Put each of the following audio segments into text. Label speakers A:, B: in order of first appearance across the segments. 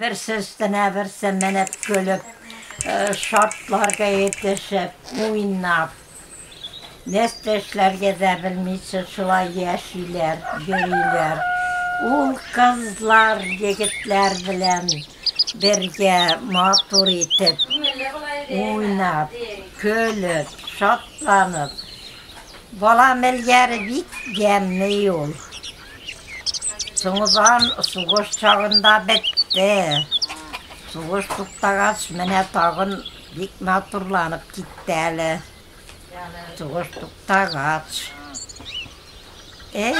A: Берсе өстенә берсе менеп көлеп, шартларга итешеп, уйнап, нәрсә эшләргә дә белмичә шулай яшиләр, йөриләр. Ул кызлар егетләр белән бергә матур итеп уйнап, көлеп, шатланып. Балам элгәре бик ямьле ул. Соңыдан сугыш чагында бетте. Сугыш туктагач, менә тагын бик матурланып китте әле. Сугыш туктагач. Эй,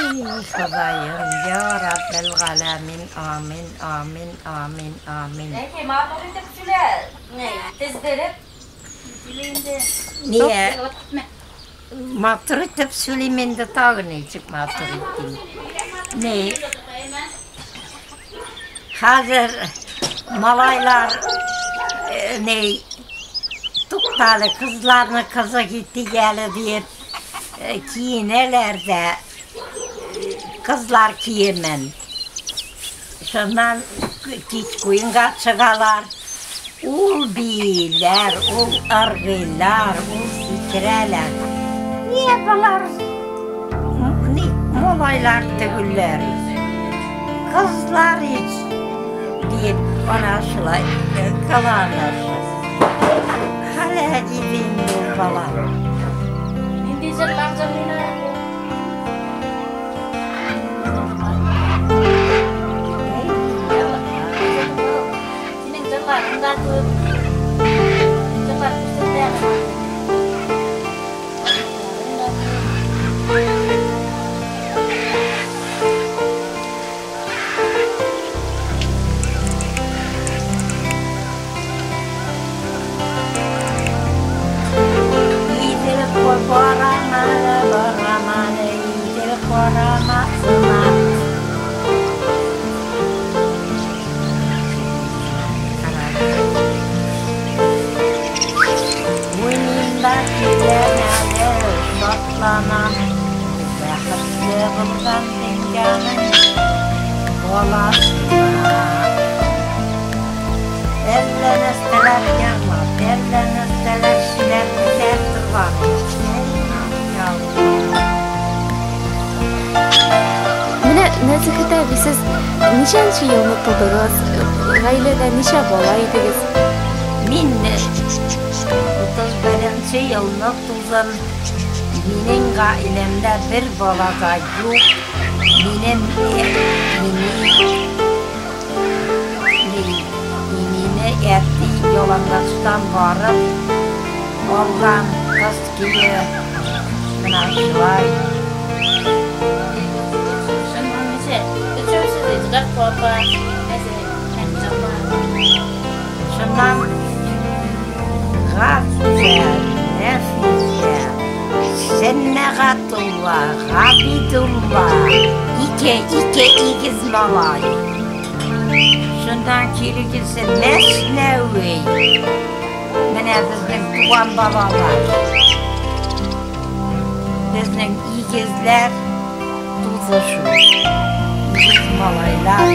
A: Ходаем, я Раббел галәмин, амин, амин, амин, амин.
B: Әнкәй, матур итеп сөйлә, ни, тездереп сөйлә инде.
A: Ния? Матур итеп сөйлим инде тагы ничек матур итим. Ни? Хәзер малайлар ни туктале, кызларны кызык итик әле диеп киенәләр дә кызлар киемен. Шуннан кич куенга чыгалар. Ул бииләр, ул ыргыйлар, ул сикерәләр. Нигә болар ни малайлар түгелләр ич, кызлар ич, диеп ана шулай кыланырсыз. Хәлә диде инде ул бала.
B: Нинди җырлар җырлыйлар? Синең җырларың да күп. Җырлар күрсәтә. Җырларың да күп.
A: Идел бараманы, бараманы, Идел карамасына. Уйныйм да киләм әле, шатланам. Бәхетле булган дөньяның баласына. Әллә нәрсәләр җырлап, әллә нәрсәләр сөйләп китә торган.
C: Менә Нәзихәт әби, сез ничәнче елны тудыгыз? Гаиләдә ничә бала идегез?
A: Мин 31 елны тудым. Минем гаиләмдә бер бала да юк. Минем мине әти ялангачлан барып алган кыз көе. Менә шулай.
B: Шуннан ничә? Өчәүсез иде, Гаффу апа, Нәзихәт апа.
A: Шуннан Гаффә, Нәфисә, Сәннәгатулла, Габидулла, ике, ике игез малай. Шуннан кирегесе Мәснәви. Менә безнең туган бабалар. Безнең игезләр туды шул. Игез малайлар.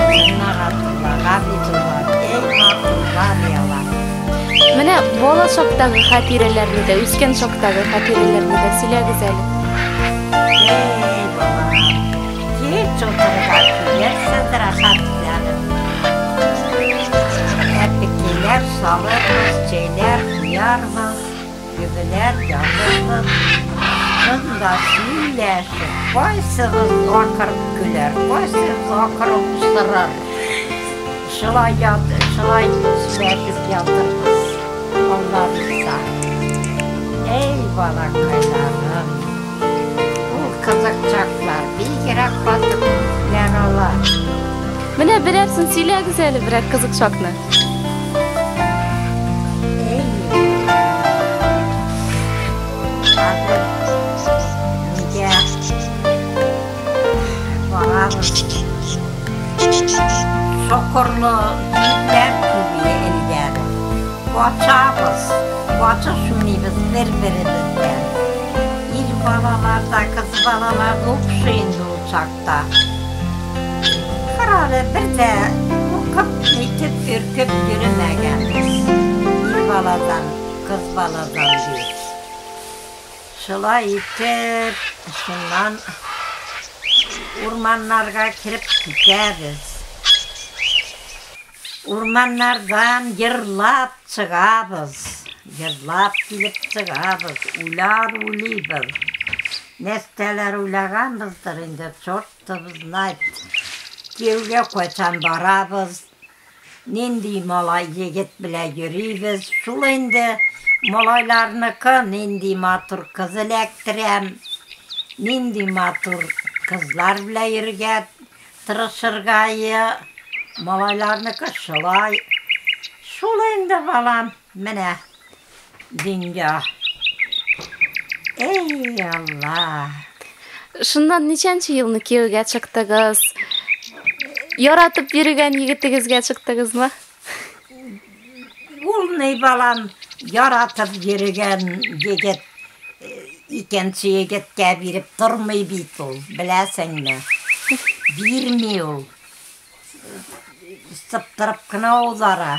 A: Сәннәгатулла, Габидулла, эй матурлар ялар.
C: Менә бала чактагы хатирәләрне дә, үскән чактагы хатирәләрне дә сөйләгез әле.
A: Эй, балам, кич утырырга килерсез рәхәтләнеп. Әпекеләр салырбыз, чәйләр куярбыз, гөбеләр язырбыз. Шунда сөйләшеп, кайсыгыз акырып көләр, кайсыгыз акырып усырыр. Шулай ят, шулай сөйләшеп ятырбыз. Алла бирса. Эй, балакайларым. Ул кызык чаклар, бигрәк каты күзләр алар.
C: Менә берәрсен сөйләгез әле, берәр кызык чакны.
A: Эй, хәзер нигә барабыз? Сокырлы җирләр күбие элгәре. Качабыз, качыш уйныйбыз бер-беребездән. Ир балалар да, кыз балалар да укшый инде ул чакта. Карале, бер дә куркып Этеп өркеп йөрмәгәнбез. Ир баладан, кыз баладан дип. Шулай итеп, шуннан урманнарга кереп китәбез. Урманнардан йырлап чыгабыз. Йырлап килеп чыгабыз, уйлар уйлыйбыз. Нәрсәләр уйлаганбыздыр инде, черт знает. Кияүгә кайчан барабыз, нинди малай егет белән йөрибез. Шул инде малайларныкы нинди матур кыз эләктерәм, нинди матур кызлар белән йөрергә тырышырга. Малайларныкы шулай. Шул инде, балам, менә дөнья. Эй, Алла!
C: Шуннан ничәнче елны кияүгә чыктыгыз? Яратып йөргән егетегезгә чыктыгызмы?
A: Ул ни, балам, яратып йөргән егет икенче егеткә биреп тормый бит ул, беләсеңме? Бирми ул. Сыптырып кына аудара.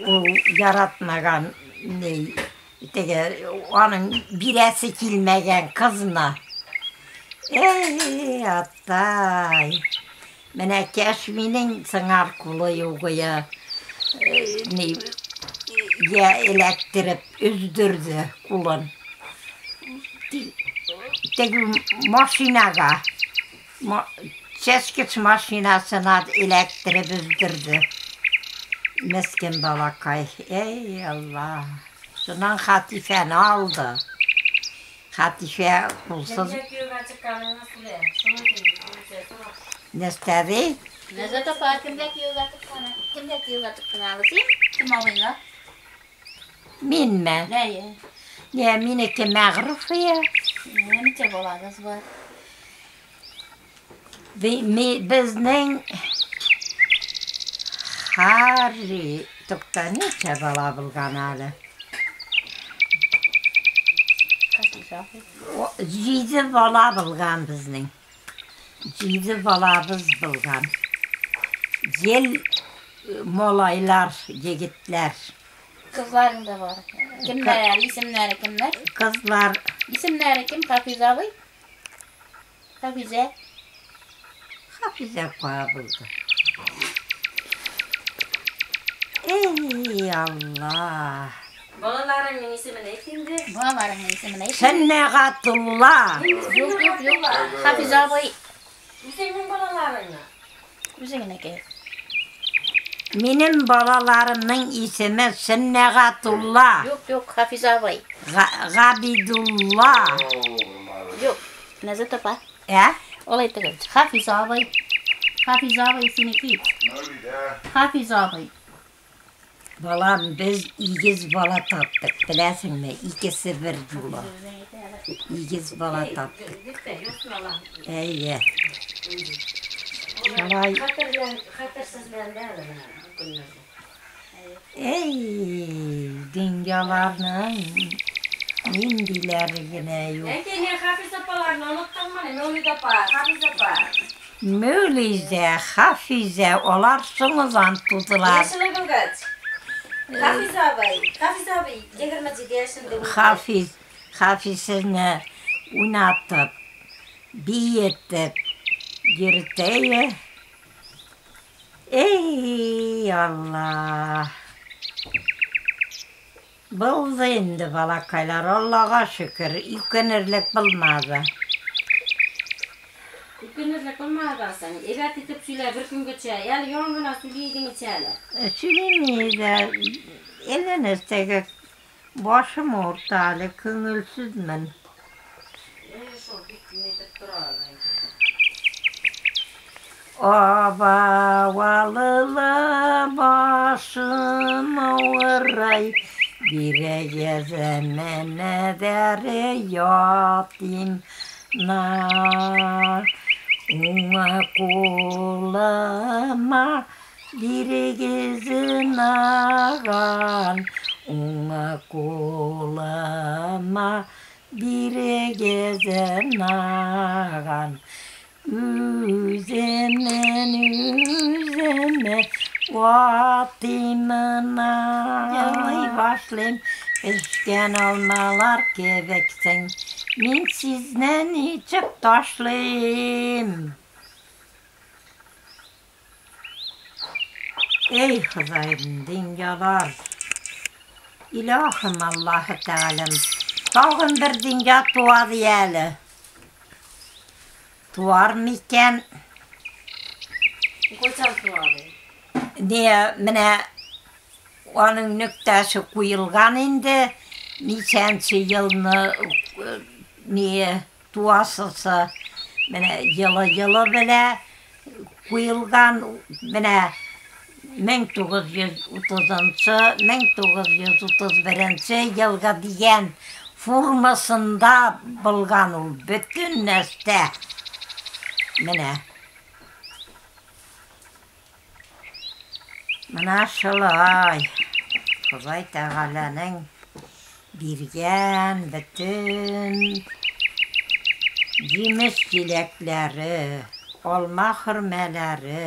A: Ул яратмаган ни, теге аның бирәсе килмәгән кызны. Эй, атай! Менә Кәшминең сыңар кулы югые ни я эләктереп өздерде кулын. Теге машинага, чәчкеч машинасына эләктереп өздерде. Мескен балакай. Эй, Алла! Шуннан Хатифәне алды. Хатифә кулсыз. Нәрсә?
B: Нәзәт апа, кемгә кияүгә чыккан? Кемгә кияүгә чыктың әле син? Кем абыйга?
A: Минме?
B: Әйе.
A: Не, минеке Мәгъруф я.
B: Ничә балагыз бар?
A: Безнең Харри, тукта, ничә бала булган әле? 7 бала булган безнең. 7 балабыз булган. Ел малайлар, егетләр.
B: Кызларың да бар. Кемнәр әле? Исемнәре кемнәр?
A: Кызлар.
B: Исемнәре кем? Хафиза абый? Хафизә.
A: Хафизә кая булды? Эй, Алла!
D: Балаларыңның исемен әйт инде.
B: Балаларыңның исемен әйт.
A: Сәннәгатулла.
B: Юк, юк, юк. Хафиза абый.
D: Үзеңнең балаларыңны.
B: Үзеңнеке.
A: Минем балаларымның исеме Сәннәгатулла.
B: Юк, юк, Хафиза абый.
A: Габидулла.
B: Юк, Нәзәт апа.
A: Ә?
B: Олай түгел. Хафиза абый. Хафиза абый синеке. Хафиза абый.
A: Балам, без игез бала таптык, беләсеңме? Икесе бер юлы. Игез бала таптык. Әйе. Шулай.
D: Хәтерсезләнде әле менә бу көннәрдә.
A: Эй, дөньяларның ниндиләре генә юк.
D: Әнкәй, не Хафиз апаларны оныттыңмы? Мәүлид апа, Хафиз апа.
A: Мәүлизә, Хафизә, алар соңызан тудылар.
D: Яшеле булгач. Хафиз абый, Хафиз абый 27 яшендә үлде.
A: Хафиз, Хафизны уйнатып, биетеп йөртәе. Эй, Алла! Булды инде, балакайлар, Аллага шөкер, үкенерлек булмады.
D: Үкенерлек булмады син. Әйбәт итеп сөйлә бер көнгәчә. Әле яңа гына сөйли идең ич әле.
A: Сөйлим дә, әллә нәрсәгә башым авырта әле, күңелсезмен.
D: Шул бик нитеп тора әле.
A: Абавалылы башым авырай, бирегез менә дәре ятим на. Уңа кулыма бирегез наган, уңа кулыма бирегез наган. Үземнең үземне ватыймына. Елый башлыйм, пешкән алмалар кебексең. Мин сезне ничек ташлыйм? Эй, Ходаем, дөньялар! Илаһым, Аллаһы Тәгаләм, тагын бер дөнья туа ди әле. Туар микән?
D: Кайчан туа ди?
A: Не, менә аның нөктәсе куелган инде, ничәнче елны не туасысы, менә елы-елы белә куелган, менә 1930-нчы, 1931 елгы дигән формасында булган ул бөтен нәрсә. Менә. Менә шулай. Ходай Тәгаләнең биргән бөтен җимеш-җиләкләре, алма-хөрмәләре,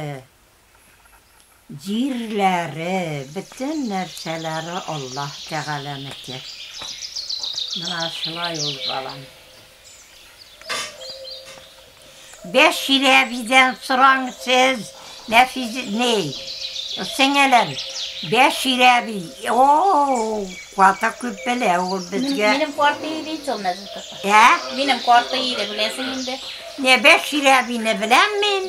A: җирләре, бөтен нәрсәләре Аллаһ Тәгаләнеке. Менә шулай ул, балам. Бәшир әбидән сораң сез, Нәфиз, ни, сеңелем, Бәшир әби, о, каты күп белә ул безгә.
B: Минем карты иде ич ул Нәзифә апа.
A: Ә?
B: Минем карты иде, беләсең инде.
A: Не, Бәшир әбине беләм мин.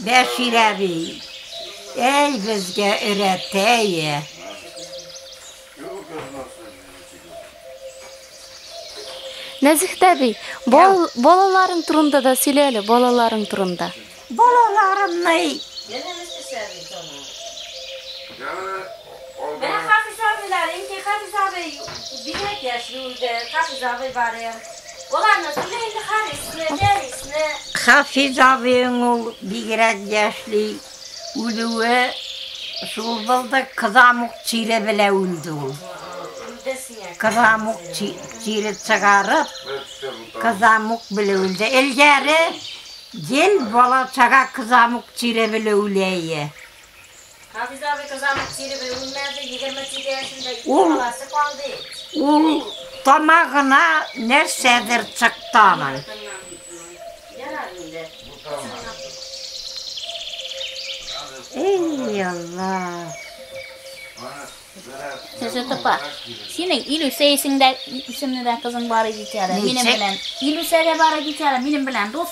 A: Бәшир әби, әй, безгә өйрәтә.
C: Нәзихтә әби, бал, балаларың турында да сөйлә әле, балаларың турында.
A: Балаларымны
D: Менә Хафиз абыйлар, инде Хафиз абый бигрәк яшьли үлде. Хафиз абый бар. Аларны сөйлә инде Харисны, Дәрисне.
A: Хафиз абыең ул бигрәк яшьли үлүе шул булды, кызамык чире белән үлде ул.
D: Үлде сиңа.
A: Кызамык чире чыгарып, кызамык белән үлде. Элгәре гел бала-чага кызамык чире белән үлә иде.
D: Хафиз абый кызамык чире белән үлмәде, 22 яшендә ике баласы калды.
A: Ул тамагына нәрсәдер чыкты аның.
D: Ярар инде.
A: Эй, Алла.
B: Нәзифә апа, синең Илүсә исеңдә, исемле дә кызың бар иде бит әле. Минем
A: Ничек?
B: белән. Илүсә дә бар иде бит әле, минем белән дус.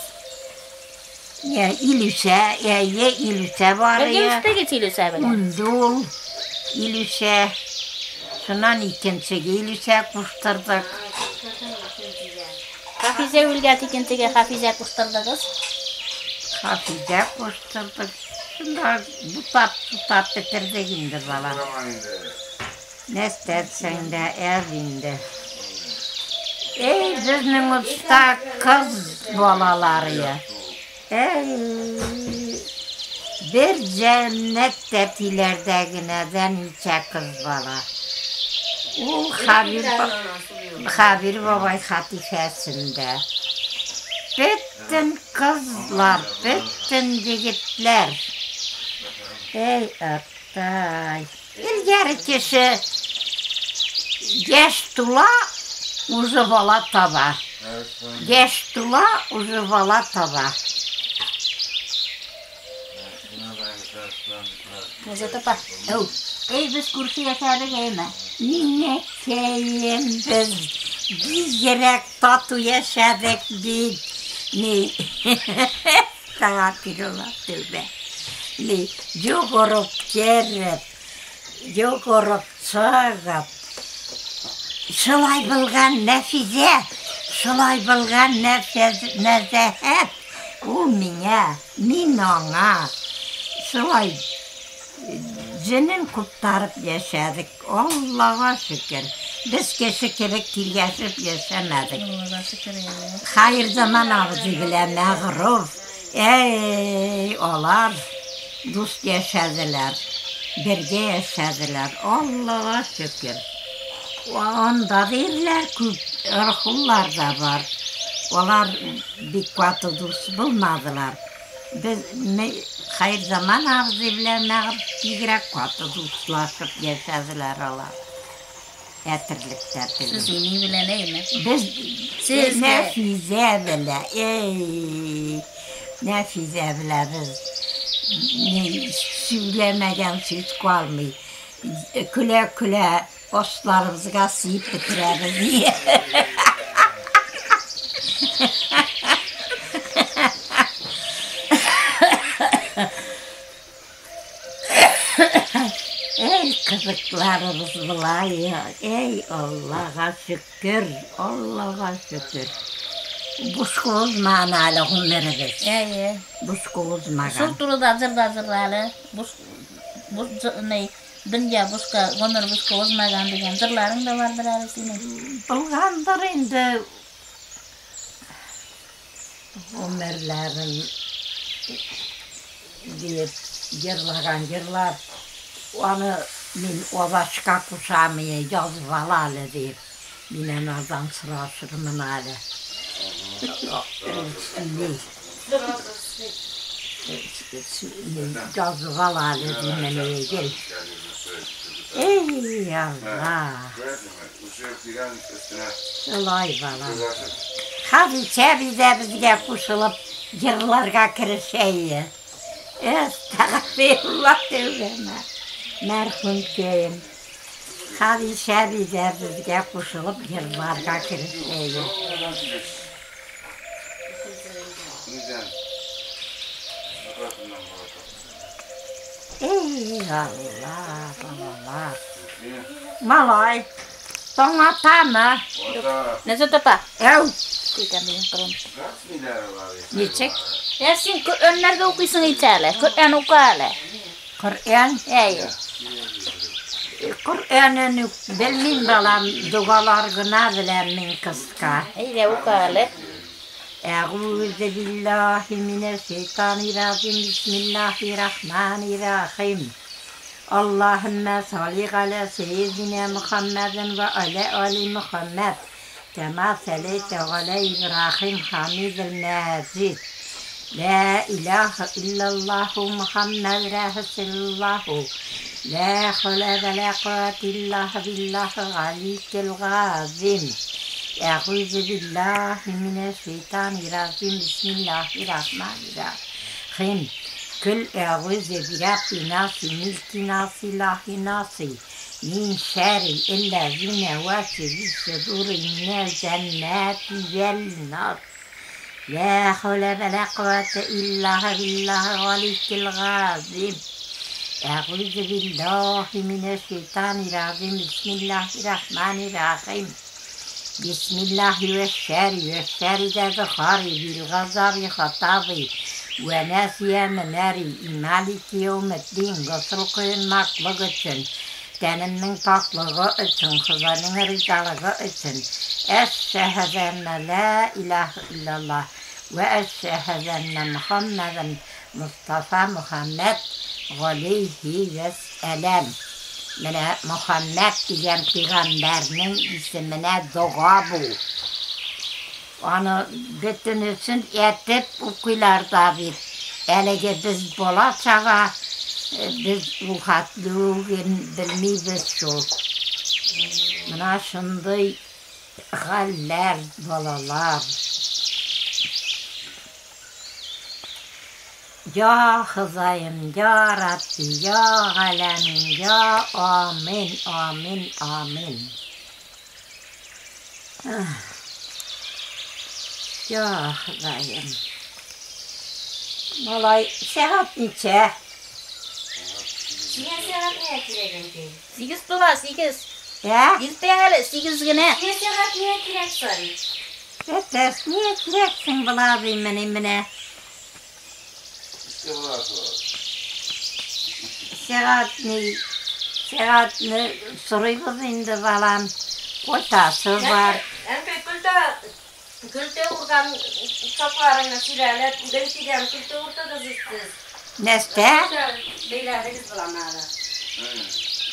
A: Я, Илүсә, әйе, Илүсә бар
B: Бергә
A: иде.
B: үстек ич Илүсә белән.
A: Үлде ул Илүсә. Шуннан икенчегә Илүсә куштырдык.
B: Хафизә үлгәч икенчегә Хафизә куштырдыгыз.
A: Хафизә куштырдык. Шунда бутап-бутап бетердек инде, балам. Нәрсә дә әз инде. Эй, безнең оста кыз балалары. Эй, бер җәннәт тәтиләрдә генәдән ничә кыз бала. Ул Хабир, Хабир бабай хатифәсендә. Бөтен кызлар, бөтен егетләр. Эй, атай. Элгәре кеше яшь тула, уже бала таба. Яшь тула, уже бала таба.
B: Нәзифә апа,
A: Әү,
B: эй без күрше яшәдек әйме?
A: Миннекәем, без бигрәк тату яшәдек бит. Ни, Estağfirullah, tövbe. Ни, йөгереп кереп, йөгереп чыгып. Шулай булган Нәфизә, шулай булган Нәзәһәт. Ул миңа, мин аңа. Шулай җенен куптарып яшәдек. Аллага шөкер. Без кеше кебек тиргәшеп яшәмәдек.
B: Аллага шөкер.
A: Хәйерзаман абзый белән Мәгъруф, эй, алар дус яшәделәр. Бергә яшәделәр. Аллага шөкер. Анда да ирләр күп, ырхуллар да бар. Алар бик каты дус булмадылар. Без Хәйрзаман абзый белән Мәгъруф бигрәк каты дуслашып яшәделәр алар. Әтерлектә
B: Сез ни белән әйме?
A: Без
B: Сез
A: Нәфизә белән, эй, Нәфизә белән без сөйләмәгән сүз калмый. Көлә-көлә ашларыбызга сыеп бетерәбез. Эй, кызыкларыбыз болай, эй, Аллага шөкер, Аллага шөкер. Бушка узмаган әле гомеребез.
B: Әйе.
A: Бушка узмаган.
B: Шул турыда җыр да җырла әле. Буш, буш, ни, дөнья бушка, гомер бушка узмаган дигән җырларың да бардыр әле синең.
A: Булгандыр инде гомерләрен диеп җырлаган җырлар. Аны мин абашка кушам, язып ал әле дип. Мин анардан сорашырмын әле. Ул сөйли. Язып ал әле димен егел. Эй, Алла! Шулай, балам. Хәдичә әби дә безгә кушылып җырларга керешә иде. Әстәгъфирулла тәүбәмә. Мәрхүмкәем. Хәдичә әби дә безгә кушылып җырларга керешә иде. Эй, Алла, балалар. Малай, таң атамы?
B: Нәзат апа.
A: Әү.
B: Күтәм дигән кырым.
A: Ничек?
B: Я син Коръәннәрдә укыйсың ич әле. Коръән укы әле.
A: Коръән?
B: Әйе.
A: Коръәнен үк белмим, балам, догалар гына беләм мин кыска.
B: Әйдә укы әле.
A: Әгузе биллаһи минәш-шәйтанир-раҗим, бисмиллаһир-рахманир-рахим. Аллаһуммә салли галә сәййидинә Мөхәммәдин вә алә али Мөхәммәд, кәмә сәлләйтә галә Ибраһим хамидел мәҗид. Лә илаһә иллаллаһу Мөхәммәд рәсулуллаһу. Лә хәүлә вә лә куәтә илла биллаһи галиккел газим. Әгузе биллаһи минәш-шәйтанир-раҗим, бисмиллаһир-рахманир-рахим. Көл әгузе бирабби наси, милки наси, лахи наси, мин шәрри элләзинә вәси фис-судури минәл җәннәти вәл-нар. Лә хәүлә вә лә куәтә илла биллаһи галиккел газим. Әгузе биллаһи минәш-шәйтанир-раҗим, бисмиллаһир-рахманир-рахим. Бисмиллаһи вәш-шәри, вәш-шәри дә зөхари, бил-газаби хатаби, вә нәсия менәри, малики яумеддин, госел коенмаклык өчен, тәнемнең пакьлыгы өчен, Ходайның ризалыгы өчен. Әш-шәһәдә әннә лә илаһә иллаллаһ вә әш-шәһәдә әннә Мөхәммәдән Мостафа Мөхәммәд галәйһи вәс-сәлам. Менә Мөхәммәд дигән пигамбәрнең исеменә дога бу. Аны бөтенесен әтеп укыйлар да бит. Әлеге без бала-чага, без ул хәтле үк белмибез шул. Менә шундый хәлләр, балалар. Я Ходаем, я Рабби, я Галәмин, я Амин, амин, амин. Я Ходаем. Малай, сәгать ничә?
D: Сиңа сәгать нигә кирәк, әнкәй?
B: Сигез тула, сигез.
A: Ә?
B: Иртә әле, сигез генә.
D: Сиңа сәгать нигә кирәк соң?
A: Әтәс, нигә кирәксең була димени менә? Сәгатьне, сәгатьне сорыйбыз инде, балам. Кайтасы бар.
D: Әнкәй, көлтә, көлтә урган чакларыңны сөйлә әле. Гел дигән көлтә урдыгыз сез.
A: Нәрсә?
D: Көлтә бәйләдегез буламы әле?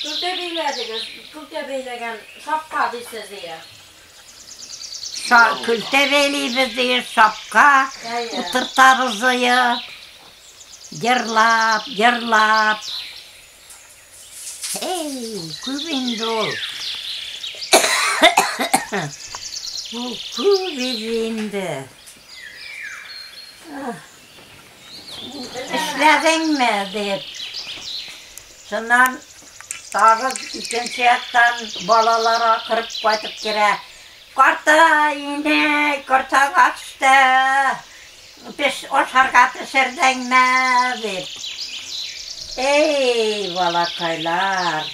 D: Көлтә бәйләдегез, көлтә бәйләгән шапка дисез, ия.
A: Көлтә бәйлибез, шапка утыртабыз, йырлап, йырлап. Эй, күп инде ул. Ул күп иде инде. Эшләдеңме, дип. Шуннан тагы икенче яктан балалар акырып кайтып керә. Карта, инәй, картага төштә. Пеш, ашарга пешердеңме, дип. Эй, балакайлар.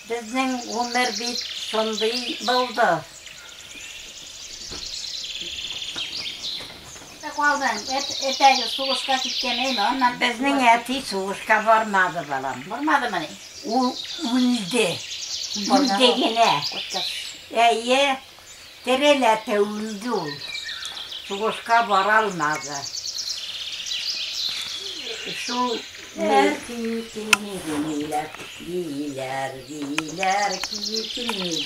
A: Безнең гомер бит шундый булды.
B: Калдың. Әтәге сугышка киткән әйме, аннан
A: Безнең әти сугышка бармады, балам.
B: Бармадымыни?
A: Ул үлде. Үлде генә. Әйе, тереләтә үлде ул. Сугышка бара алмады. Шул диләр, диләр, диләр,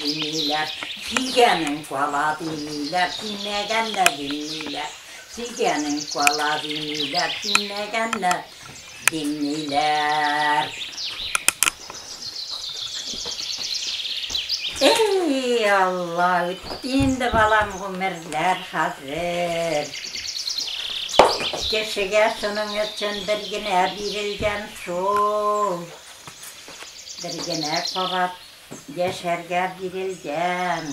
A: диләр, сөйгәнең кала диләр, сөймәгән дә диләр, сөйгәнең кала диләр, сөймәгән дә диләр. Ey Allah, үтте инде балам гомерләр хәзер. Кешегә шуның өчен бер генә бирелгән шул. Бер генә кабат яшәргә бирелгән.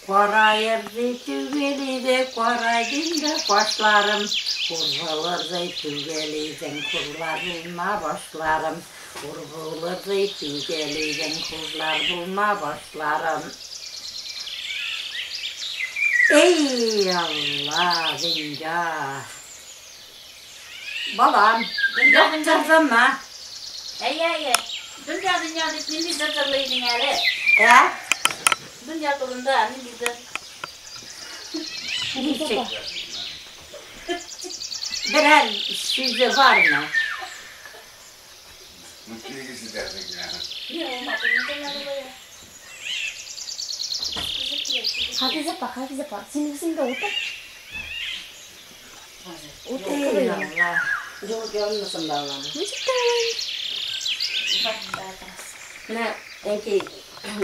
A: Караерды түгел иде, карайды инде кашларым. Хур булырдай түгел идең, хурлар булма башларым. Хур булырдай түгел идең, хурлар булма башларым. Ey Allah, дөнья. Балам, яктырдымы?
B: Әйе, әйе. Дөнья, дөнья дип нинди җыр җырлый идең әле?
A: Ә?
B: Дөнья турында нинди җыр?
A: Ничек? Берәр сүзе бармы?
C: Хафизә апа, Хафизә апа, син үзең дә утыр. Утыр.
A: Ey Allah.
D: Юк, ялмасын балалар.
C: Ничек тә алай?
D: Менә әнки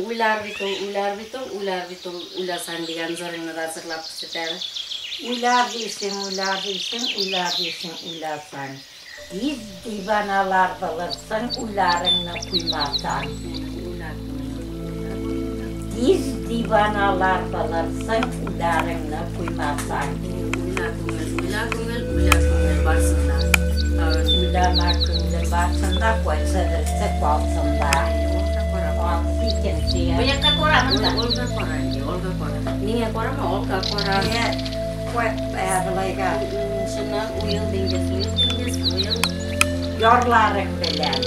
D: уйлар бит ул, уйлар бит ул, уйлар бит ул, уйласаң дигән җырыңны да җырлап күрсәт әле.
A: Уйлар дисең, уйлар дисең, уйлар дисең, уйласаң. Тиз диваналар булырсың, уйларыңны куймасаң.
D: Уйлар күңел.
A: Тиз диваналар булырсың, уйларыңны куймасаң.
D: Уйла күңел, уйла күңел, уйла күңел барсын да.
A: Уйлама күңеле барсын да, кайсы берсе калсын да.
D: Olga кара.
A: Ансы икенчегә.
B: Бу якка кара монда.
D: Olga кара инде, Olga кара. Ниңә карама, Olga кара.
A: Ә, куй, ә, болайга.
D: Шуннан уел диңгез, уел диңгез, уел.
A: Ярларың белән.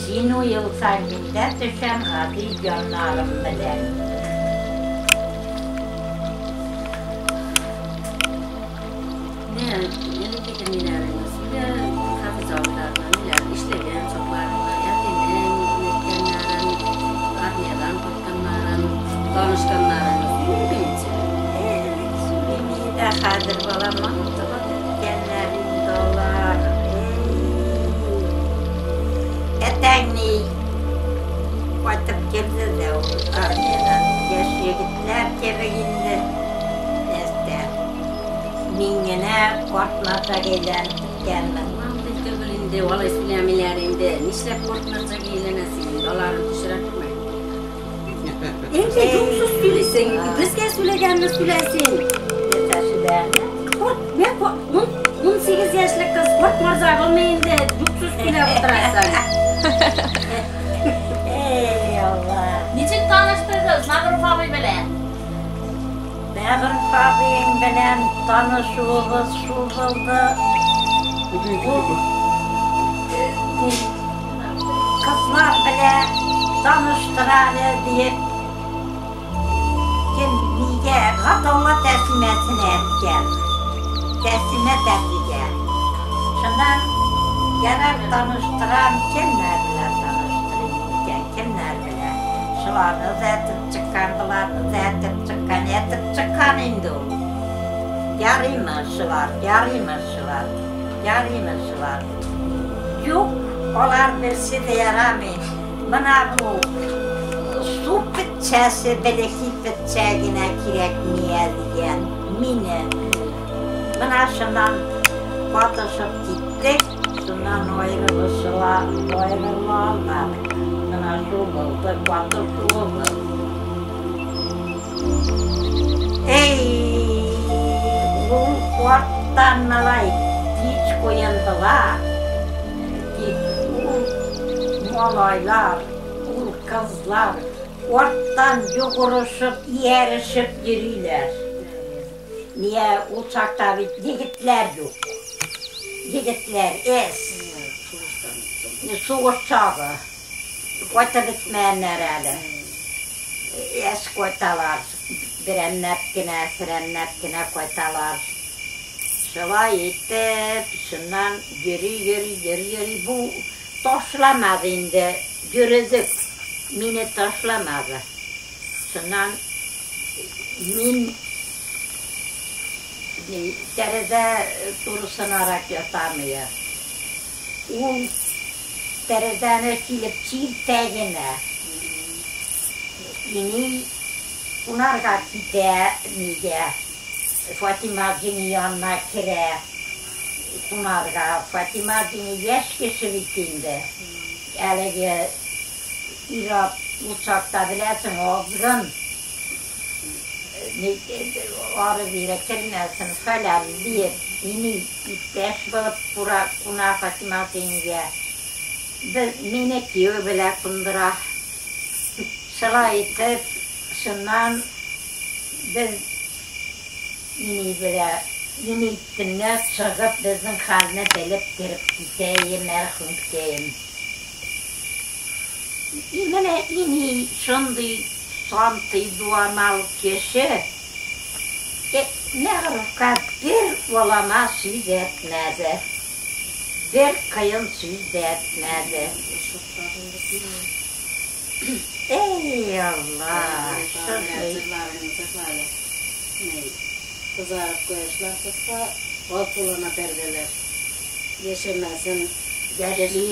A: Син уелсаң, мин дә төшәм гади җаннарым белән.
D: Нә, элеккеге ниләреңне сөйлә, Хафиз абыйларны, ниләр эшләгән чакларыңны, әтинең ниткәннәрен, армиядән кайтканнарын, танышканнарын сөйләгәнче.
A: Элек сөйлими дә хәзер балам онытылып беткәннәр инде алар. Эй. Әтәң ни кайтып килде дә ул армиядән. Яшь егетләр кебек инде. Нәрсә? Мин генә карт марзага әйләнеп беткәнмен.
D: Андый түгел инде, алай сөйләмиләр инде. Нишләп карт марзага әйләнәсең инде, аларын төшерә күрмә. Инде юксыз сөйлисең, безгә сөйләгәнне сөйләсең.
A: Нәрсә сөйләрне?
D: Карт, мен 18 яшьлек кыз карт марза булмый инде, юксыз сөйләп утырасың.
A: Эй, Алла.
B: Ничек таныштыгыз Мәгъруф абый белән?
A: Мәгъруф абыең белән танышуыбыз шул булды. Ул кызлар белән таныштыра әле диеп, кем нигә Гатаулла Тәслимәсенә әйткән. Тәслимә тәтигә. Шуннан ярар таныштырам, кемнәр белән таныштырыйм? Аларны да әтеп чыккан, боларны да әтеп чыккан, әтеп чыккан инде ул. Ярыймы шулар, ярыймы шулар, ярыймы шулар. Юк, алар берсе дә ярамый. Менә бу су петчәсе, бәләкәй петчә генә кирәк миңа дигән мине. Менә шуннан катышып киттек, шуннан аерылышыла, аерыла алмадык. Менә шул булды катышуыбыз. Эй, ул арттан малай кич куендылар. Тик ул малайлар, ул кызлар арттан йөгерешеп, иярешеп йөриләр. Нигә ул чакта бит егетләр юк. Егетләр әз. Сугыш чагы. Кайтып бетмәгәннәр әле. Әз кайталар. Берәмләп кенә, серәмләп кенә кайталар. Шулай итеп, шуннан йөри-йөри, йөри-йөри бу ташламады инде. Йөредек. Мине ташламады. Шуннан мин тәрәзә турысынарак ятам ия. Ул тәрәзәне килеп чиртә генә. Ини кунарга китә нигә. Фатима җиңги янына керә кунарга. Фатима җиңги яшь кеше бит инде. Әлеге ир-ат ул чакта беләсең, азгын. Ары-бире кермәсен, фәлән диеп, ини иптәш булып кура, куна Фатима җиңгигә. Без, мине кияү белән кундыра. Шулай итеп, шуннан без ини белә, ини төнлә чыгып, безнең хәлне белеп кереп китә иде мәрхүмкәем. И менә ини шундый сантый дуамал кеше, Мәгърүфкә бер алама сүз әйтмәде, бер кыен сүз дә әйтмәде. Эй, Алла, шундый.
D: Кызарып кояшлар чыкса, алсулана пәрдәләр. Яшәмәсен.
A: Яшьли.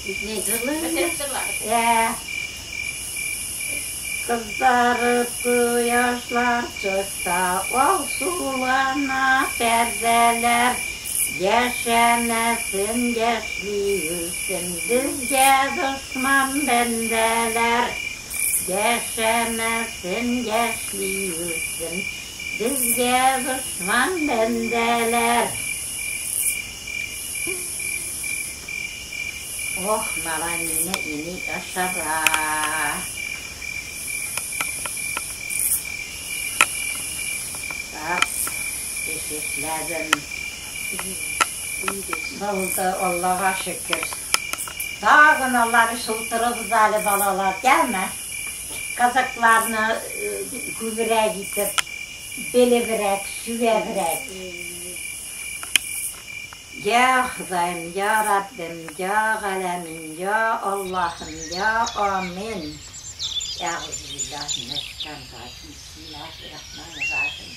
D: Не җырлый инде?
A: Ә. Кызарып кояшлар чыкса, алсулана пәрдәләр. Яшәмәсен, яшьли үлсен безгә дошман бәндәләр. Яшәмәсен, яшьли үлсен безгә дошман бәндәләр. Ох, малай мине ини ашара. Так, эш эшләдем. Булды, Аллага шөкер. Тагын алар шылтырыбыз әле, балалар, яме? Казакларны күбрәк итеп, белебрәк, сүгәбрәк. Я Ходаем, я Раббим, я Галәмин, я Аллаһым, я Амин. Әгъузу биллаһи минәш-шайтанир-раҗим. Бисмиллаһир-рахманир-рахим.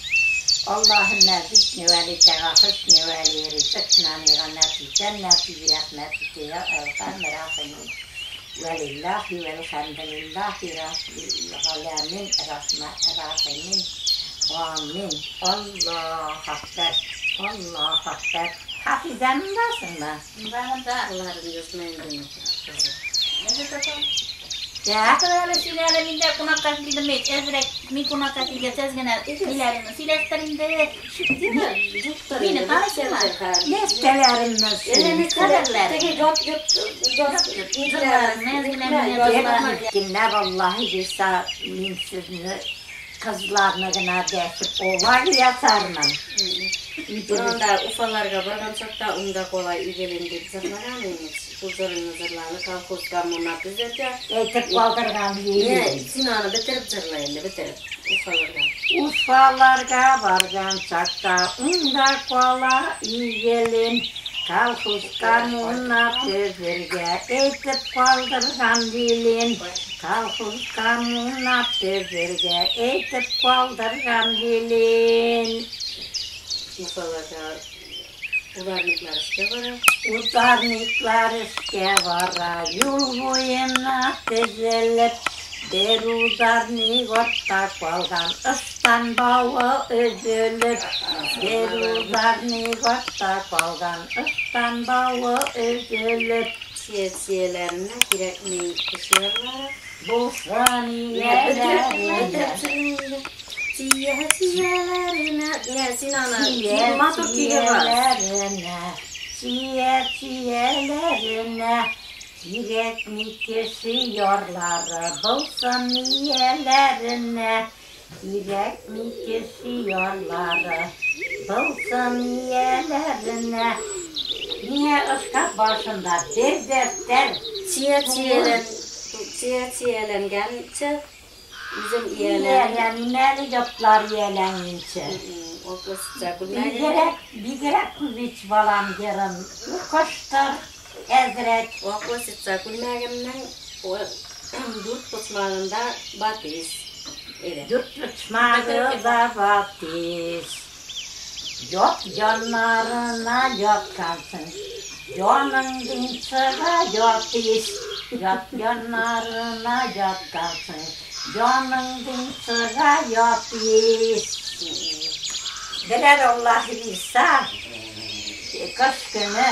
A: Аллаһуммә зидни вә литәгә хөсни вә ли ризыкна нигъмәти җәннәти бирәхмәтикә я әрхәмер рахимин. Вәлиллаһи вәлхәмдүлиллаһи раббил галәмин рахимин. Амин. Аллаһу акбар. Аллаһу акбар. Хафизә мондасыңмы?
B: Монда.
D: Аларын язма инде.
A: Я.
B: Әле сөйлә әле, мин дә кунакка килдем бит. Әзрәк мин кунакка килгәч, әз генә ниләреңне сөйләштер инде. Мине таныйсыңмы?
A: Нәстәләремне
D: Әллә
B: кадәрләр.
D: Теге ят ят ят
B: Җырларыңны әз генә миңа җырла.
A: Кемнәр Аллаһы бирсә, мин сезне кызларны гына дәшеп олай ясармын.
D: Монда Уфаларга барган чакта унда кала игелин дип җырлаган инде. Шул җырны җырланы колхоз коммуна төзергә.
A: Әйтеп калдырган
D: Не,
A: ел.
D: син аны бетереп җырла инде, бетереп. Уфаларга.
A: Уфаларга барган чакта унда кала игелин. Колхоз коммуна төзергә әйтеп калдырган Ленин. Колхоз коммуна төзергә әйтеп калдырган Ленин.
D: Мисалларда ударниклар эшкә бара.
A: Ударниклар эшкә бара, юл буена тезелеп, бер ударник артта калган, ыштан бавы өзелеп, бер ударник артта калган, ыштан бавы өзелеп.
D: Чия-чияләренә кирәкми кеше ярлары.
A: Булсын ияләренә.
D: Чия-чияләренә. Менә син аны матур көйгә бар.
A: Чия-чияләренә, чия-чияләренә, кирәкми кеше ярлары, булсын ияләренә, кирәкми кеше ярлары, булсын ияләренә. Миңа ышкап башында бер дәфтәр
D: Чия-чиялән, чия-чияләнгәнче үзем иялән.
A: ияләнмәле ятлар ияләнгәнче.
D: Оклысыца күлмәге.
A: Бигрәк, бигрәк күбич балам ярым, укыштыр, әзрәк.
D: Оклысыца күлмәгемнең дүрт почмагында батис иде.
A: Дүрт почмагы да батис. Ят яннарына яткансың, яныңдин чыга ятис. Ят яннарына яткансың, яныңдин чыга ятис. Берәр Аллаһ бирсә, кыш көне,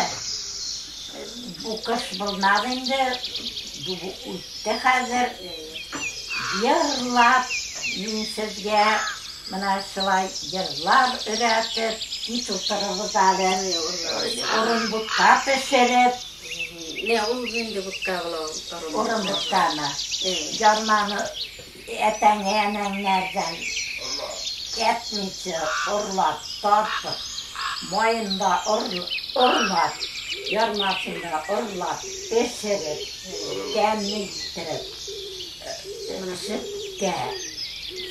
A: бу кыш булмады инде, бу үтте хәзер. Йырлап, мин сезгә менә шулай йырлар өйрәтеп, кич утырыбыз әле, урын бутка пешереп,
D: Не, ул инде бутка була.
A: урын бутканы, ярманы әтәңә әнәңнәрдән әтмичә урлап, тартып, маен да урлап, ярмасын да урлап, пешереп, тәмле иттереп, сөткә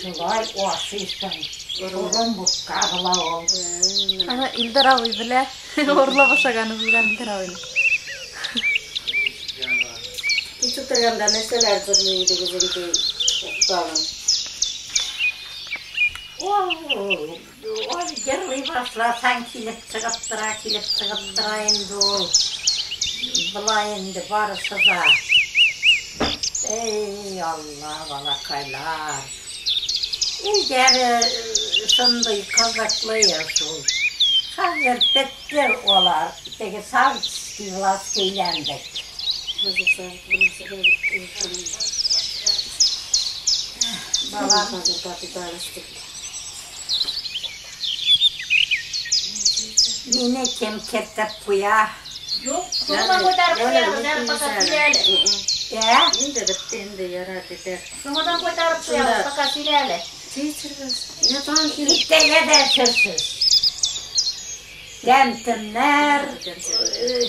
A: шулай ашыйсың. Урын бутка була ул.
C: Ана Илдар абый белә. Урлап ашаганыбыз белән Илдар абыйны.
D: Кич утырганда нәрсәләр җырлый идегез инде тагын?
A: Ул ул йырлый башласаң килеп чыгып тора, килеп чыгып тора инде ул. Болай инде барысы да. Эй, Алла, балакайлар. Илгәре шундый кызыклы шул. Хәзер бетте алар. Теге советский власть әйләндек.
D: Хәзер совет булмаса да бит.
A: Балам,
D: Хәзер капиталистик.
A: мине кем кертеп куя?
B: Юк, соңынан кайтарып куябыз, әле пока сөйлә әле.
A: Ә?
D: Инде бетте инде, ярар, җитәр.
B: Соңынан кайтарып куябыз, пока сөйлә әле.
D: Чәй эчәрбез. Менә тагын килеп.
A: Иртәгә дә эчерсез. Тәм-тәмнәр,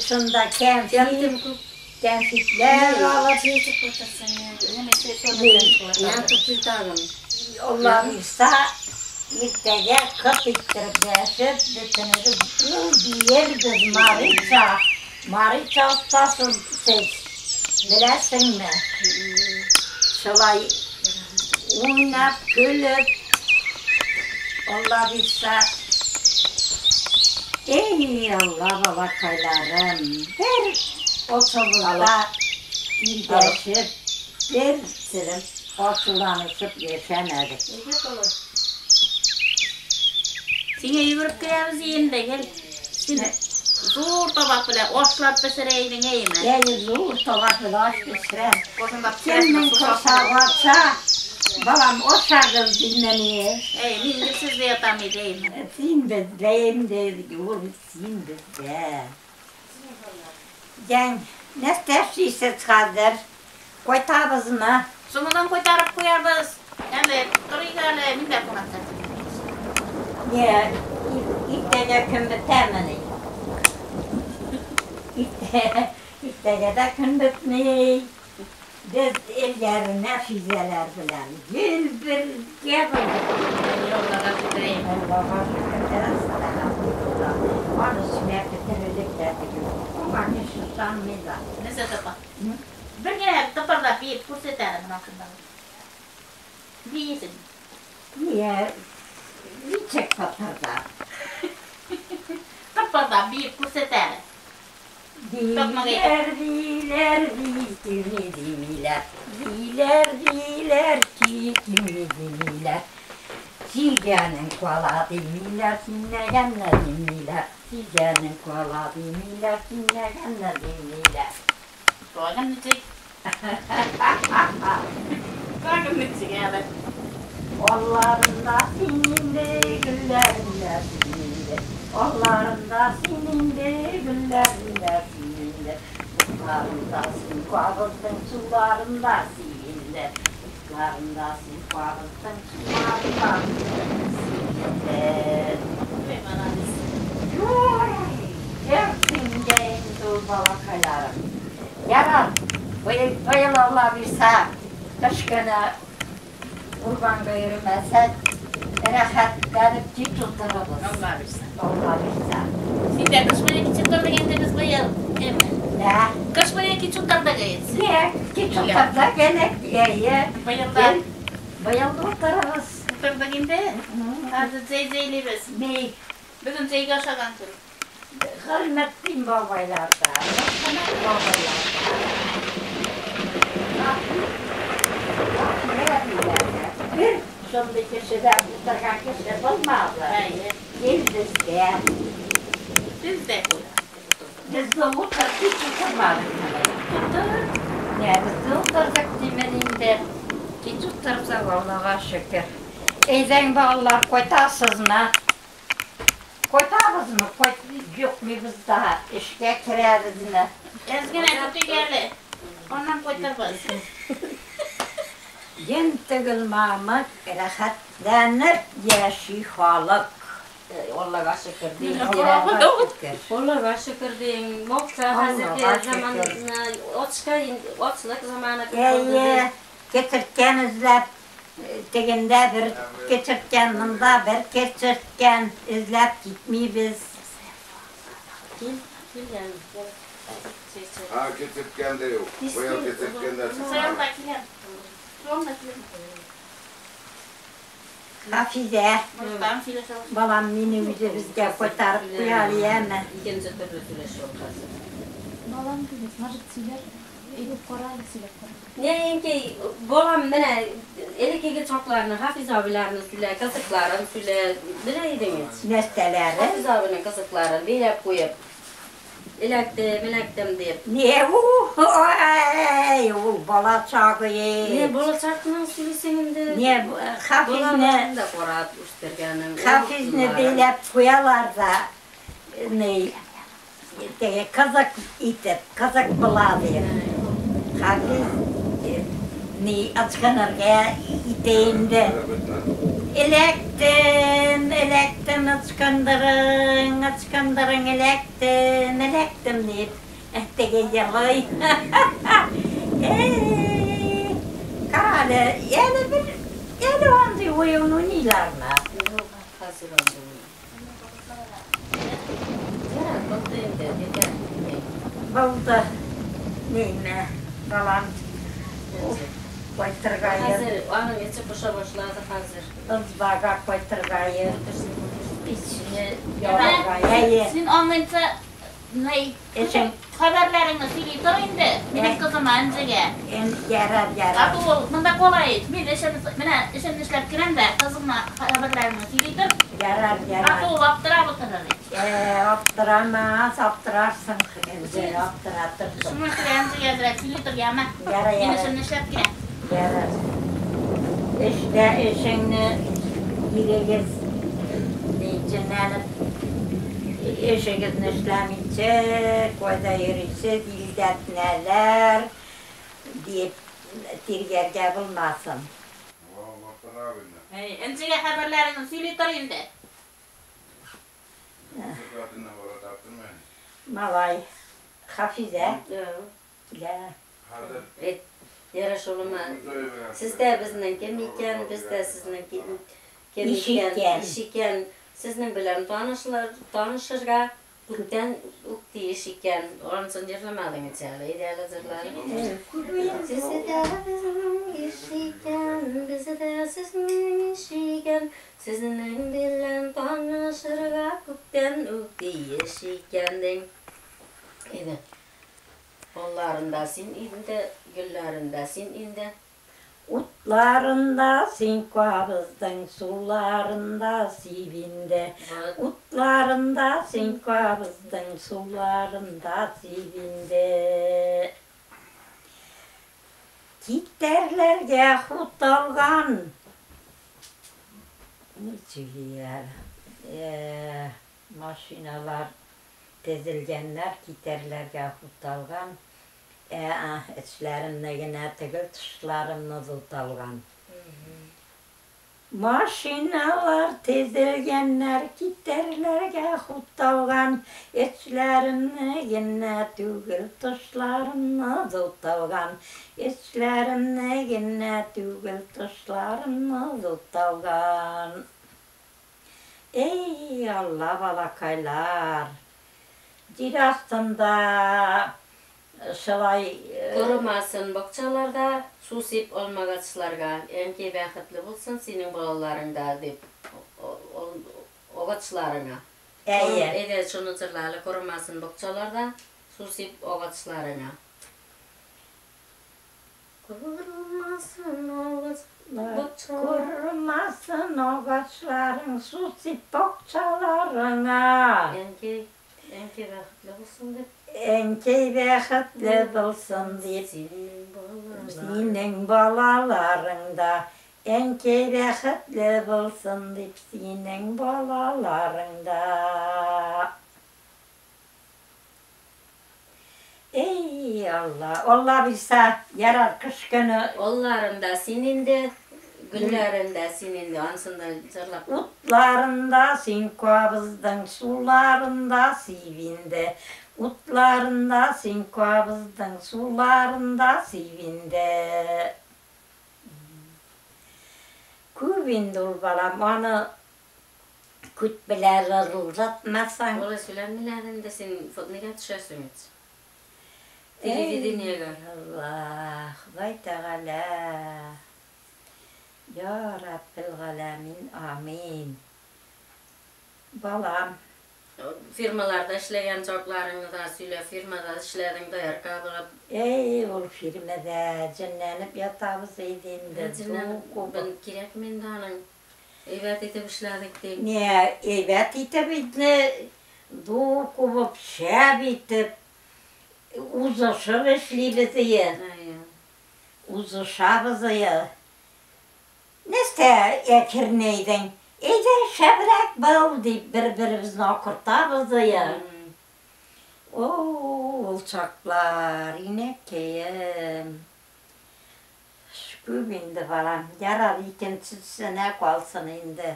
A: шунда кәнфит,
D: Тәм-тәм күп.
A: кәнфитләр алып,
D: Чәй эчеп утырсаң, я.
B: Немесе шуны
D: Я тутый тагын.
A: Алла бирсә, иртәгә кып иттереп дәшеп, бөтенебез ул биербез марича. Марича остасы сез. Беләсеңме? Шулай уйнап, көлеп, Алла бирсә, Ey Allah balakaylarım, bir otobüste ildeşip, bir
D: Сәлам.
A: açılanışıp yaşamadık.
B: Сиңа йөгереп керәбез инде, гел. Син зур табак белән ашлап пешерә идең, әйме?
A: Yani zor tabak aş pişiren.
B: Кошында
A: Kimin kursağı açsa, balam o şarkı dinlemeye.
B: Ey, мин гел сездә ятам иде, әйме?
A: Син бездә инде, ул син бездә. Яң, нәрсә эшлисез хәзер? Кайтабызмы?
B: Соңынан кайтарып куябыз. Әле торыйк әле, мин дә кунакта.
A: Не, иртәгә көн бетәмени? Иртәгә дә көн бетми. Без элгәре Нәфизәләр белән гел бергә булдык.
B: Аллага шөкер, әйме.
A: Аллага шөкер, да. Аны сөйләп бетерерлек тә түгел. Моңа кеше ышанмый да.
B: Нәрсә тапа? Бер генә тыпырдап биеп күрсәт әле менә шунда. Биесең.
A: Нигә? Ничек тыпырдап?
B: Тыпырдап биеп күрсәт әле.
A: Диләр, диләр, ди, димиләр. Диләр, диләр, ки, кими димиләр. Сөйгәнең кала димиләр, сөймәгәнне димиләр. Сөйгәнең кала димиләр, сөймәгәнне димиләр.
B: Тагын ничек? Тагын ничек әле?
A: Алларында син инде, гөлләрендә син инде. Алларында син инде, гөлләрендә син инде. Утларында син кабыздың, суларында син инде. Утларында син кабыздың, суларында син инде.
B: Ой, молодец.
A: Ой, Ersin'de indi ул балакайларым. Ярар, быел, быел Алла бирсә, кыш көне урманга йөрмәсәк, рәхәтләнеп кич утырырбыз.
B: Алла бирсә.
A: Алла бирсә.
B: Син дә кыш буе кич утырдың инде без быел. Әме.
A: Нә?
B: Кыш буе кич утырдык инде.
A: Нә? Кич утырдык элек, әйе.
B: Быел да
A: Быел да утырырбыз.
B: утырдык инде. Хәзер җәй җәйлибез.
A: Ни?
B: Бүген җәйгә ашаган көн.
A: Хөрмәтлим бабайларда, рәхмәт бабайларда. Бер шундый кешедә утырган кеше булмады.
B: Әйе.
A: Кил безгә.
B: Без дә
A: Без дә утыр, кич утырмадык.
B: Утыр.
A: Нә, без дә утырдык димен инде. Кич утырсак, Аллага шөкер. Әйдәң, балалар, кайтасызмы? Кайтабызмы? Кайт, юкмыйбыз да, эшкә керәбезме?
B: Әз генә көтик әле. Аннан кайтырбыз.
A: Ен түгел мамык, рәхәтләнеп яши халык.
D: Аллага шөкер дим.
A: Аллага шөкер.
D: Аллага шөкер дим. Мокта хәзерге
A: Аллага
D: заманны очка инде очлык заманы.
A: Әйе, кечерткән эзләп, тегендә бер кечерткән, монда бер кечерткән эзләп китмибез.
D: Кил, кил yani.
E: Ha kesirtken de yok. Быел кесirtken de
B: Soyam
E: çıkmadı.
B: da киләм. Soğan da киләм.
A: Hafize,
B: Баштан сөйләшәбез.
A: балам мине үзебезгә кайтарып куяр яме.
D: Икенче төрле сөйләшү хәзер.
C: Балам дигез, может сөйләр, әйтеп кара, сөйләп кара.
D: Не инки балам менә элеккеге чакларны, Хафиз абиләрне сөйлә, кызыкларын сөйлә, белә идеңез.
A: Нәрсәләре?
D: Хафиз абының кызыкларын бәйләп куеп. Эләктем, эләктем дип.
A: Не у, ай, ул бала чагы.
D: Не балачакны сөйлисең инде.
A: Не, Хафизне,
D: Балаларын да карап үстергәнем.
A: Хафизне бәйләп куялар да, не, теге кызык итеп, кызык була дип. Хафиз ни ычкынырга итә инде. Эләктем, эләктем, ычкындырың, ычкындырың, эләктем, эләктем дип, теге елый. Эй, кара әле, әле бер, әле андый уен уйныйлармы?
D: Юк, хәзер андый уен. Ярар, булды инде, yeter.
A: Булды. Нейме, балам, кайтырга
D: Хәзер аның эче поша башлады хәзер.
A: ызбага кайтырга пичне ярырга. Әйе.
B: Син аңынча ни
A: Эшең
B: хәбәрләреңне сөйли тор инде. Минем кызыма Энҗегә.
A: эн ярар, ярар.
B: Ату ул монда кала ит. Мин эшемне менә эшемне эшләп керәм дә кызыма хәбәрләреңне сөйли тор.
A: Ярар, ярар.
B: Ату ул аптырап утырыр ит.
A: Аптырамас, аптырарсың, инде аптыратырсың.
B: Шуңа күрә Энҗегә әзрәк сөйли тор, яме.
A: Ярар,
B: Мин
A: ярар.
B: эшемне эшләп керәм.
A: Ярар. Эшлә эшеңне ирегез җенләнеп эшегезне эшләмичә, кайда йөрисез, илдәтнәләр дип тиргәргә булмасын.
B: Әй, Энҗегә хәбәрләреңне сөйли тор инде.
A: Малай, Хафизә, килә.
D: Яраш улыма. Сез дә безнең кем икән, без дә сезнең кем
A: Иш
D: икән,
A: икән.
D: иш икән. Сезнең белән танышлар, танышырга күптән үк тиеш икән. Анысын җырламадың ич әле, әйдә әле җырлар. Сез дә безнең иш икән, без дә сезнең иш икән. Сезнең белән танышырга күптән үк тиеш икән, диң. Әйдә. Алларында син инде, гөлләрендә син инде.
A: Утларында син кабыздың, суларында сибинде. Утларында син кабыздың, суларында сибинде. Китәрләргә хут алган. Ничек Машиналар тезелгәннәр, китәрләргә хут алган. Эчләремне генә түгел, тышларымны да алган. Машиналар тезелгәннәр, китәрләргә хут алган. Эчләремне генә түгел, тышларымны да алган. Эчләремне генә түгел, тышларымны да алган. Ey Allah балакайлар! Җир астында шулай
D: Корымасын бакчаларда, су сип алмагачларга. Әнкәй бәхетле булсын синең балаларың да дип агачларыңа.
A: Әйе.
D: Әйдә шуны җырла әле, корымасын бакчаларда, су сип агачларыңа. Корымасын агач бакчалар.
A: Корымасын агачларың, су сип бакчаларыңа.
D: Әнкәй, әнкәй бәхетле булсын дип.
A: Әнкәй бәхетле булсын дип.
D: Синең балаларың.
A: Синең балаларың да. Әнкәй бәхетле булсын дип, синең балаларың да. Ey Allah, Allah bilse yarar кыш көне.
D: Алларында син инде, гөлләрендә син инде, анысын да җырлап.
A: Утларында син кабыздың, суларында сибинде. Утларында син кабыздың, суларында сибинде. Күп инде ул балам, аны күт белән ырылдатмасаң.
D: Олай сөйләмиләр инде, син нигә төшәсең ич? Телевидениегә.
A: Allah, Ходай Тәгалә. Я Раббел галәмин, амин. Балам.
D: Фирмаларда эшләгән чакларыңны да сөйлә, фирмада эшләдең, доярка булып.
A: Ey, ул фирмада җенләнеп ятабыз иде инде.
D: Җенләнеп, кирәкме инде аның? Әйбәт итеп эшләдек ди.
A: Не, әйбәт итеп инде, ду кубып, шәп итеп, узышып эшлибез ие. Узышабыз ие. Нәрсә әкернәйдең? Әйдә шәбрәк бул дип бер-беребезне акыртабыз ие. О, ул чаклар, инәкәем. Күп инде балам, ярар икенчесенә калсын инде.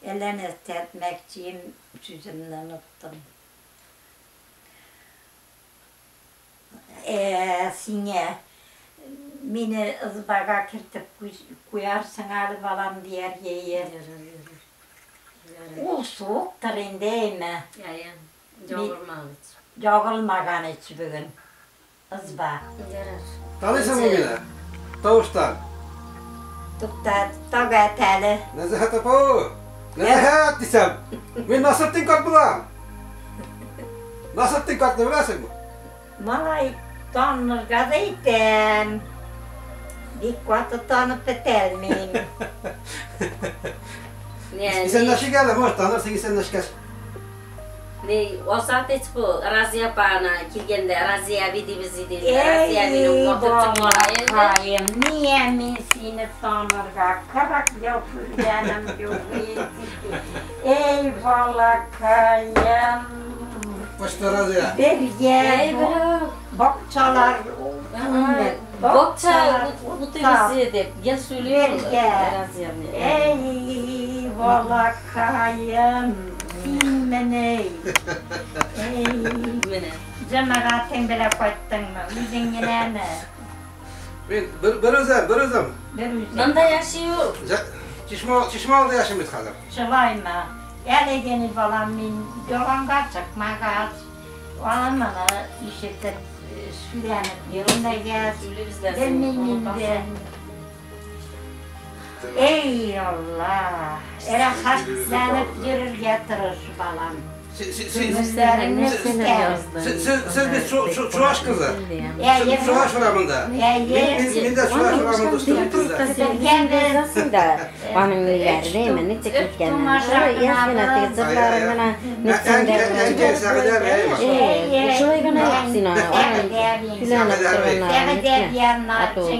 A: Әллә нәрсә әйтмәкчеем, сүземне оныттым. Сиңа мине ызбага кертеп куярсың әле балам дияргә ие. Ул суыктыр инде, әйме?
D: Әйе, ягылмаган ич.
A: Ягылмаган ич бүген. Ызба.
D: Ярар.
E: Таныйсыңмы мине? Тавыштан.
A: Тукта, тагат әле.
E: Нәзәһәт апа, Нәзәһәт дисәм, мин Насретдин карт булам. Насретдин картны беләсеңме?
A: Малай танырга да итәм. Бик каты танып бетәлмим.
E: Исәнләшик әле, может, танырсың исәнләшкәч.
D: Не, Азат ич бу, Разия апаны килгәндә, Разия әби дибез иде. Разия әбинең вакыты малае инде.
A: Балакаем, ния мин сине танырга 40 ел күргәнем юк иде. Эй, балакаем.
E: Почта Разия.
A: Бергә бакчалар,
D: Бакча утыбыз дип, гел сөйли
A: Бергә.
D: Разия әби.
A: Эй, балакаем, син менә. Эй,
D: Менә.
A: Җәмәгатең белән кайттыңмы? Үзең генәме?
E: Мин бер үзем, бер үзем.
A: Бер үзең.
D: Монда яши ул.
E: Чишмә алды яшим бит хәзер.
A: Шулаймы? Әле генә балам мин яланга чыкмагач, аны моны ишетеп сөйләнеп йөрмәгәч, белмим инде. Ey Allah! Рәхәтләнеп йөрергә тырыш, балам.
E: Siz bir Çuvaş kızı. Çuvaş uramında. Min de Çuvaş uramında üstüm.
D: Da onun neyleri değil mi? Ne çekip gelmem. Yazgına tezirler bana nitsin de. Şuraya gana yapsın ona.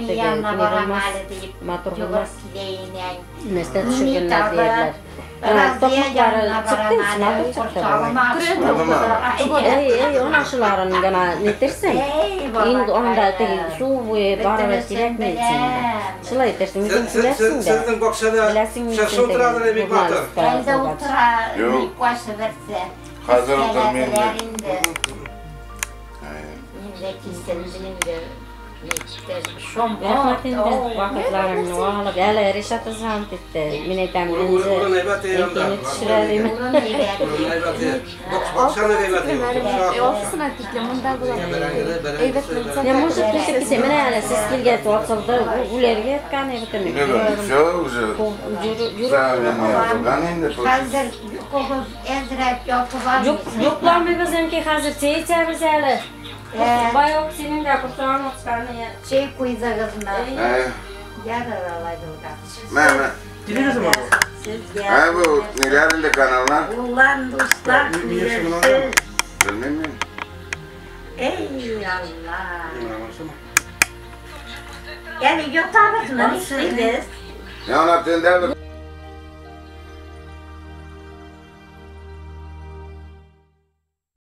D: Filan Matur olmaz. Nesne düşürgünler diyorlar. Tokmakları çıktı mı? Çıktı. Ey, ona şuların gana netirsin. Şimdi onda su boyu barı kirekmi için. Şulay etersin, bizim bilersin de.
E: Sizin bakşada şaşı oturanlara bir batır.
A: Elde otura, bir başı verse.
F: Hazır oturmayın.
A: Şimdi
D: Rəhmət indi vaxtlarımını alıb, hələ Rişat zahmet etdi. Min etəm incə, düşürəlim.
C: Ofisına tiklem, unda bulam.
D: Ne может быть, менә әле сез килгәч açıldı, үләргә яткан әйбәтме?
F: Все уже.
A: Хәзер йокыгыз әзрәк ятып
D: Юк, йокламыйбыз инде хәзер, чәй эчәбез әле. Bayok senin de kurtağın otskanı ya.
A: Şey koydunuz mı? Yarın alaydım da.
F: Mehmet.
E: Dinliyoruz mu?
F: Ha bu neler de kanallar?
A: Ulan dostlar bilirsiniz.
F: Bilmem mi?
A: Ey Allah. Yani yotarız mı? Siz?
F: Ne anlattın derdi?